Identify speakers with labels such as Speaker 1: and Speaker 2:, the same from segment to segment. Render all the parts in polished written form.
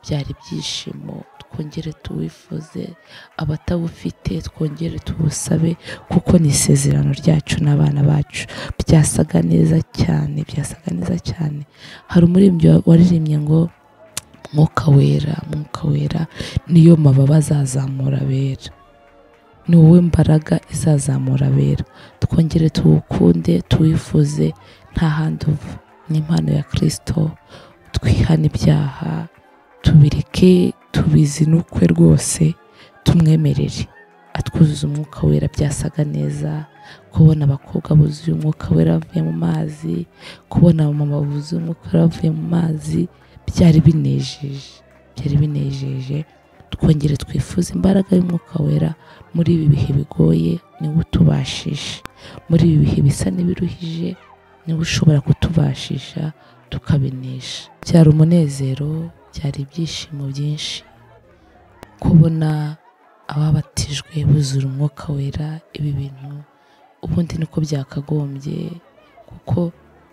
Speaker 1: Byari ibyishimo, twongere tuwifuze, abatawufite twongere tuwusabe, kuko ni isezerano ryacu n'abana bacu. Byasaga neza cyane, byasaga neza cyane. Hari umuririmbyi waririmbye ngo Mwuka wera, Mwuka wera niyo mababa azazamura abera, ni wowe mbaraga izazamura abera. Twongere tuwukunde, tuwifuze, nta handi uva, ni impano ya Kristo. Twihane ibyaha, tubireke, tubizinukwe rwose, tumwemerere atwuzuza umwuka wera. Byasaga neza kubona abakobwa buzuye umwuka wera bavuye mu mazi, kubona abamama buzuye umwuka wera bavuye mu mazi, byari binejeje, byari binejeje. Twongere twifuze imbaraga y'umwuka wera muri ibi bihe bigoye, niwe utubashisha. Muri ibi bihe bisa n'ibiruhije, niwe ushobora kutubashisha tukabinesha. Byari umunezero, byari ibyishimo byinshi kubona ababatijwe buzura umwuka wera. Ibi bintu ubundi niko byakagombye, kuko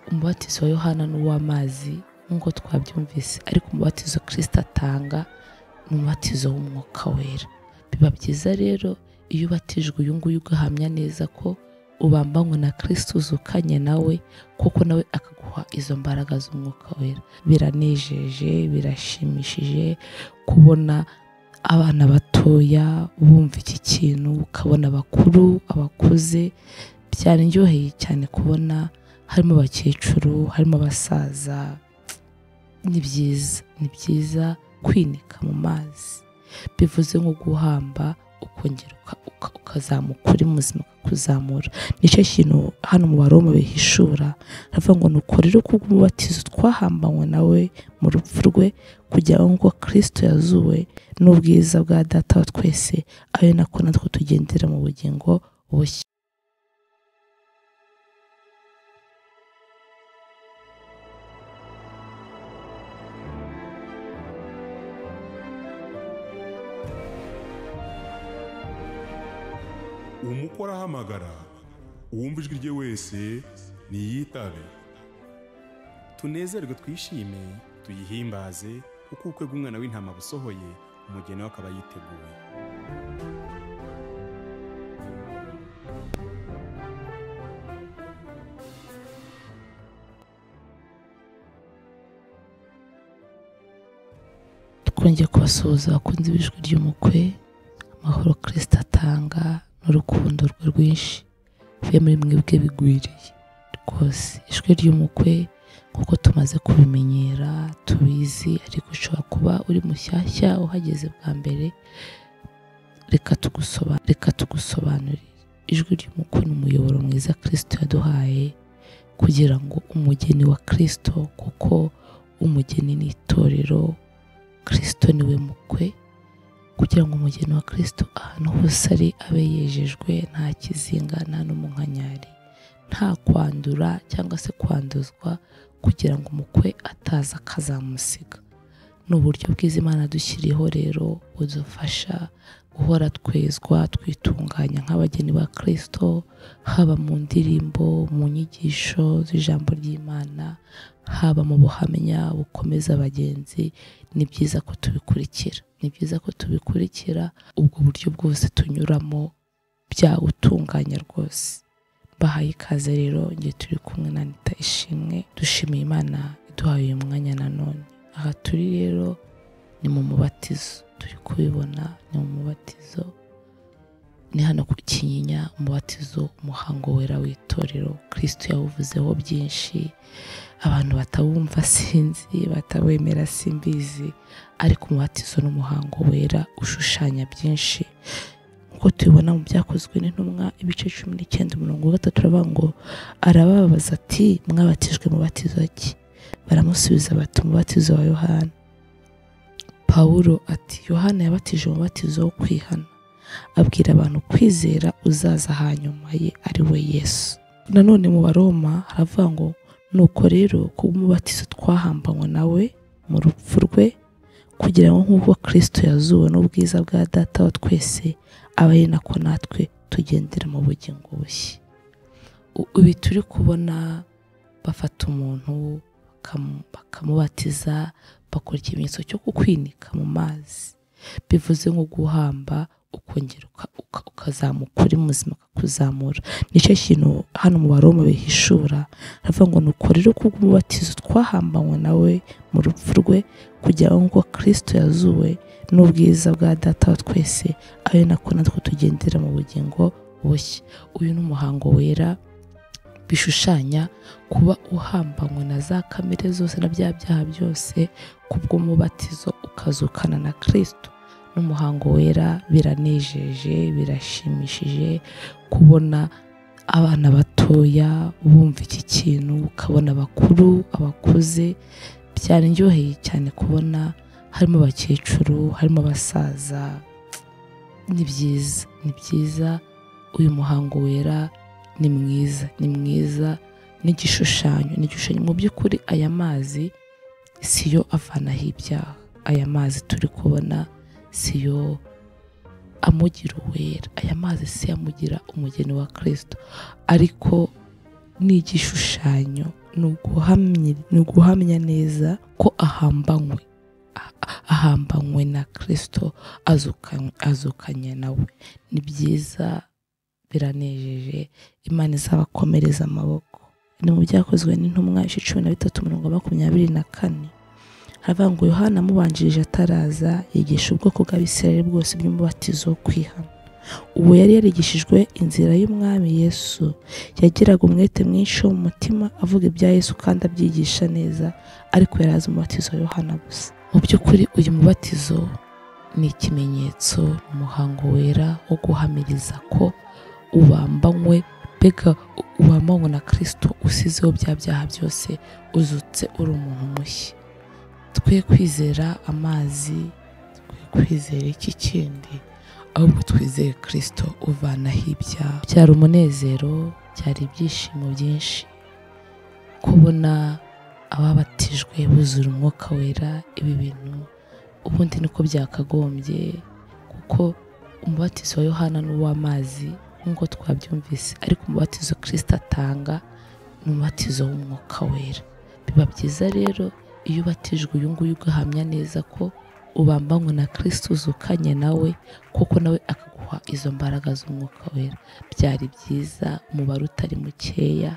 Speaker 1: umubatizo wa Yohana ni uw'amazi nk'uko twabyumvise, ariko umubatizo Kristo atanga ni umubatizo w'umwuka wera. Biba byiza rero iyo ubatijwe uyu nguyu ugahamya neza ko ubambanywe na Kristo, uzukanye nawe, kuko nawe akaguha izo mbaraga z'umwuka wera. Biranejeje, birashimishije kubona abana batoya bumva iki kintu, ukabona abakuru, abakuze. Byarindyoheye cyane kubona harimo abakecuru, harimo abasaza. Ni byiza, ni byiza kwinika mu mazi, bivuze nko guhamba ukongera ukazamuka uri muzima, ukakuzamura. Nicyo kintu hano mu Baroma bihishura, aravuga ngo nuko rero kubw'umubatizo twahambanywe nawe mu rupfu rwe, kugira ngo Kristo yazuwe n'ubwiza bwa Data wa twese, abe nako natwe tugendera mu bugingo bushya.
Speaker 2: Umukwe arahamagara, uwumva ijwi rye wese niyitabe.
Speaker 3: Tunezerwe, twishime, tuyihimbaze, kuko ubukwe bw'umwana w'intama busohoye, umugeni we akaba yiteguye.
Speaker 1: Twongeye kubasuhuza abakunzi b'ijwi ry'umukwe. Amahoro Kristo atanga n'urukundo rwe rwinshi bive muri mwebwe bigwiriye rwose. Ijwi ry'umukwe nk'uko tumaze kubimenyera tubizi, ariko ushobora kuba uri mushyashya uhageze bwa mbere, reka tugusobanurire. Ijwi ry'umukwe ni umuyoboro mwiza Kristo yaduhaye kugira ngo umugeni wa Kristo, kuko umugeni ni itorero, Kristo niwe mukwe, kugira ngo umugeni wa Kristo ahantu hose ari abe yejejwe, nta kizinga, nta n'umunkanyari, nta kwandura cyangwa se kwanduzwa, kugira ngo umukwe ataza akazamusiga. Ni uburyo bwiza Imana dushyiriyeho rero, budufasha guhora twezwa, twitunganya nk'abageni ba Kristo, haba mu ndirimbo, mu nyigisho z'ijambo ry'Imana, haba mu buhamya bukomeza abagenzi. Ni byiza ko tubikurikira, ni byiza ko tubikurikira. Ubwo buryo bwose tunyuramo byawutunganya rwose. Bahaye ikaze rero, ngiye turi kumwe na Anita Ishimwe. Dushimiye Imana iduhaye uyu mwanya nanone. Aha turi rero ni mu mubatizo, turi kubibona ni mu mubatizo, ni hano ku Kinyinya, umubatizo, umuhango wera w'itorero. Kristo yawuvuzeho byinshi, abantu batawumva sinzi, batawemera simbizi, ariko umubatizo n'umuhango wera ushushanya byinshi. Nkuko tubibona mu byakozwe n'intumwa ibice 19 umurongo wa 3, turavuga ngo arababaza ati mwabatijwe mubatizo ki? Baramusubiza bati umubatizo wa Yohana. Pawulo ati Yohana yabatije umubatizo wo kwihana, abwira abantu kwizera uzaza hanyuma ye ari we Yesu. Nanone mu Baroma haravuga ngo nuko rero kubw'umubatizo twahambanywe nawe mu rupfu rwe, kugira ngo nk'uko Kristo yazuwe n'ubwiza bwa Data wa twese, abe ari nako natwe tugendera mu bugingo bushya. Ibi turi kubona bafata umuntu bakamubatiza, Bakora ikimenyetso cyo kukwinika mu mazi, bivuze nko guhamba ukongera ukazamuka uri muzima, akakuzamura. Nicyo kintu hano mu Baroma bihishura, aravuga ngo nuko rero kubw'umubatizo twahambanywe nawe mu rupfu rwe, kugira ngo Kristo yazuwe n'ubwiza bwa Data wa twese, abe nako natwe tugendera mu bugingo bushya. Uyu ni umuhango wera, bishushanya kuba uhambanywe na za kamere zose na bya byaha byose kubw'umubatizo ukazukana na Kristo. N'umuhango wera biranejeje, birashimishije kubona abana batoya bumva iki kintu, ukabona abakuru, abakuze. Byaryoheye cyane kubona harimo abakecuru, harimo abasaza. Ni byiza, ni byiza. Uyu muhango wera ni mwiza, ni mwiza. N'igishushanyo, n'igishushanyo. Mu by'ukuri aya mazi siyo avanaho ibyaha, aya mazi turi kubona siyo amugira uwera, aya mazi siyo amugira umugeni wa Kristo, ariko ni igishushanyo, ni uguhamya neza ko ahambanywe, ahambanywe na Kristo, azukanye nawe. Ni byiza, biranejeje. Imana izabakomereza amaboko. Ni mu Byakozwe n'Intumwa 13:24 haravuga ngo Yohana amubanjirije ataraza yigisha ubwoko bw'Abisirayeli bwose iby'umubatizo wo kwihana. Uwo yari yarigishijwe inzira y'Umwami Yesu, yagiraga umwete mwinshi wo mu mutima avuga ibya Yesu kandi abyigisha neza, ariko yari azi umubatizo wa Yohana gusa. Mu by'ukuri uyu mubatizo ni ikimenyetso, umuhango wera wo guhamiriza ko ubambanywe, mbega ubambanywe na Kristo, usizeho bya byaha byose, uzutse uri umuntu mushya. Twe kwizera amazi, twe kwizera iki kindi, ahubwo twizere Kristo uvanaho ibyaha. Byari umunezero, byari ibyishimo byinshi kubona ababatijwe buzura umwuka wera. Ibi bintu ubundi niko byakagombye, kuko umubatizo wa Yohana ni uw'amazi nk'uko twabyumvise, ariko umubatizo Kristo atanga ni umubatizo w'umwuka wera. Biba byiza rero iyo ubatijwe uyu nguyu ugahamya neza ko ubambanywe na Kristo, uzukanye nawe, kuko nawe akaguha izo mbaraga z'umwuka wera. Byari byiza, umubare utari mukeya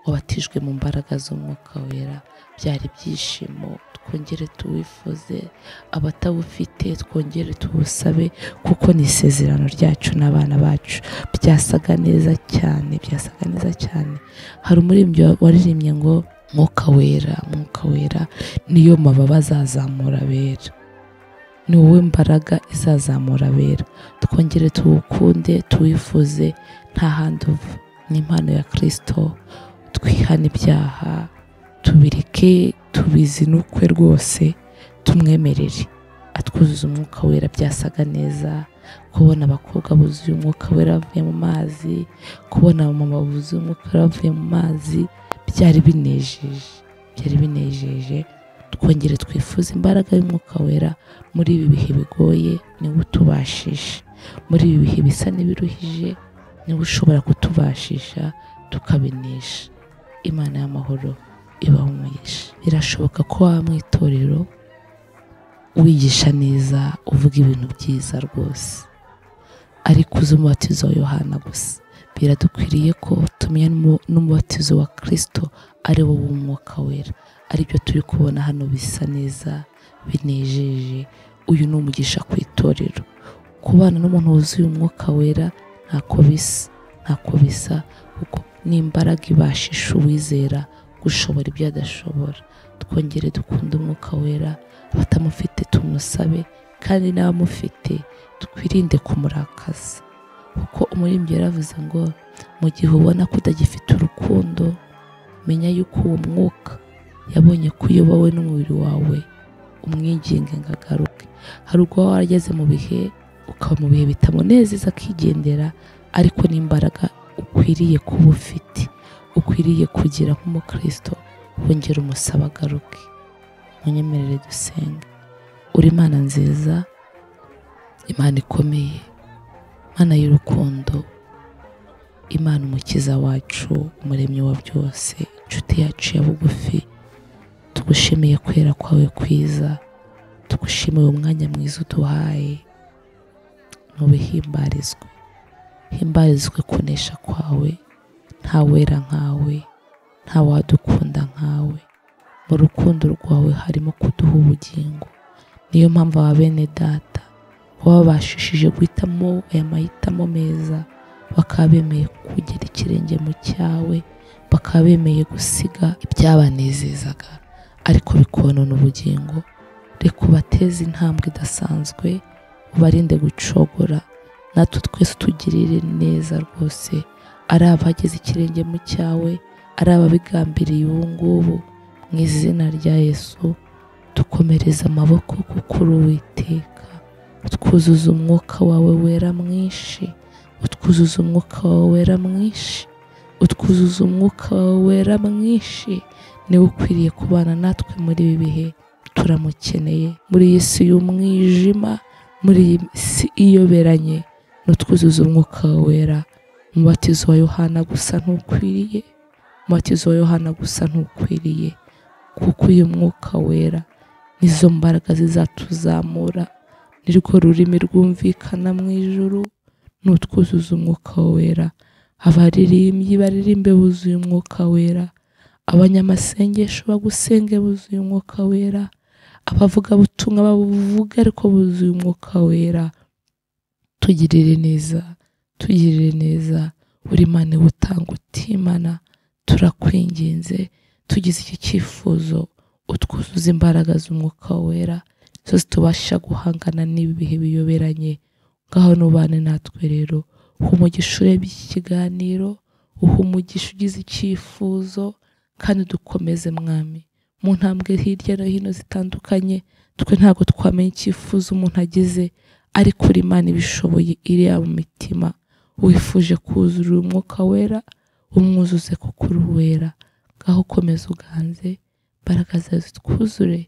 Speaker 1: wabatijwe mu mbaraga z'umwuka wera. Byari ibyishimo, twongere tuwifuze, abatawufite twongere tuwusabe, kuko ni isezerano ryacu n'abana bacu. Byasaga neza cyane, byasaga neza cyane. Hari umuririmbyi waririmbye ngo Mwuka wera, Mwuka wera niyo mababa azazamura abera, ni wowe mbaraga izazamura abera. Twongere tuwukunde, tuwifuze, nta handi uva, ni impano ya Kristo. Twihane ibyaha, tubireke, tubizinukwe rwose, tumwemerere atwuzuza umwuka wera. Byasaga neza kubona abakobwa buzuye umwuka wera bavuye mu mazi, kubona abamama buzuye umwuka wera bavuye mu mazi, byari binejeje, byari binejeje. Twongere twifuze imbaraga y'umwuka wera muri ibi bihe bigoye, niwe utubashisha. Muri ibi bihe bisa n'ibiruhije, niwe ushobora kutubashisha tukabinesha. Imana y'amahoro ibahe umugisha. Birashoboka ko waba mu itorero wigisha neza, uvuga ibintu byiza rwose, ariko uzi umubatizo wa Yohana gusa. Biradukwiriye ko tumenya n'umubatizo wa Kristo ari wo w'umwuka wera, aribyo turi kubona hano bisa neza, binejeje. Uyu ni umugisha ku itorero. Kubana n'umuntu wuzuye umwuka wera ntako bisa, ntako bisa, kuko ni imbaraga ibashisha uwizera gushobora ibyo adashobora. Twongere dukunde umwuka wera, abatamufite tumusabe, kandi n'abamufite twirinde kumurakaza, kuko umuririmbyi yaravuze ngo mu gihe ubona ko utagifite urukundo, menya yuko uwo mwuka yabonye ko uyobowe n'umubiri wawe, umwinginge ngo agaruke. Hari ubwo waba warageze mu bihe, ukaba mu bihe bitamunezeza akigendera, ariko n'imbaraga ukwiriye kuba ufite, ukwiriye kugira nk'umukristo, wongera umusaba agaruke. Munyemerere dusenge. Uri Imana nziza, Imana ikomeye, Imana y'urukundo, Imana umukiza wacu, umuremyi wa byose, inshuti yacu ya bugufi. Tugushimiye kwera kwawe kwiza, tugushimiye umwanya mwiza uduhaye. Nubihimbarizwe, himbarizwe kunesha kwawe. Nta wera nkawe, nta wadukunda nkawe. Mu rukundo rwawe harimo kuduha ubugingo. Niyo mpamvu aba bene data wabashishije guhitamo aya mahitamo meza, bakaba bemeye kugera ikirenge mu cyawe, bakaba bemeye gusiga ibyabanezezaga ariko bikonona ubugingo. Reka ubateze intambwe idasanzwe, ubarinde gucogora, natwe twese tugirire neza rwose, ari abageze ikirenge mu cyawe, ari ababigambiriye ubu ngubu. Mu izina rya Yesu dukomereza amaboko kuko uri Uwiteka. Utwuzuza umwuka wawe wera mwinshi, utwuzuza umwuka wawe wera mwinshi, utwuzuza umwuka wawe wera mwinshi. Niwe ukwiriye kubana natwe muri ibi bihe, turamukeneye muri iyi si y'umwijima, muri iyi si iyoberanye. Nutwuzuza umwuka wawe wera. Umubatizo wa Yohana gusa ntukwiriye, umubatizo wa Yohana gusa ntukwiriye, kuko uyu mwuka wera nizo mbaraga zizatuzamura, nirwo rurimi rwumvikana mu ijuru. Nutwuzuza umwuka wera, abaririmbyi baririmbe buzuye umwuka wera, abanyamasengesho bagusenge buzuye umwuka wera, abavugabutumwa babuvuge ariko buzuye umwuka wera. Tugirire neza, tugirire neza, uri Imana utanga utimana. Turakwinginze, tugize iki cyifuzo, utwuzuze imbaraga z'umwuka wera, zo zitubasha guhangana n'ibi bihe biyoberanye. Ngaho nubane natwe rero, uha umugisha urebye iki kiganiro, uha umugisha ugize icyifuzo, kandi dukomeze Mwami mu ntambwe hirya no hino zitandukanye. Twe ntabwo twamenya icyifuzo umuntu agize, ariko uri Imana ibishoboye, iriya mu mitima. Wifuje kuzura umwuka wera, umwuzuze kuko uri uwera. Ngaho komeza uganze, imbaraga zawe zitwuzure,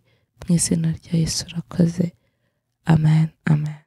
Speaker 1: mu izina rya Yesu urakoze. Amen, amen.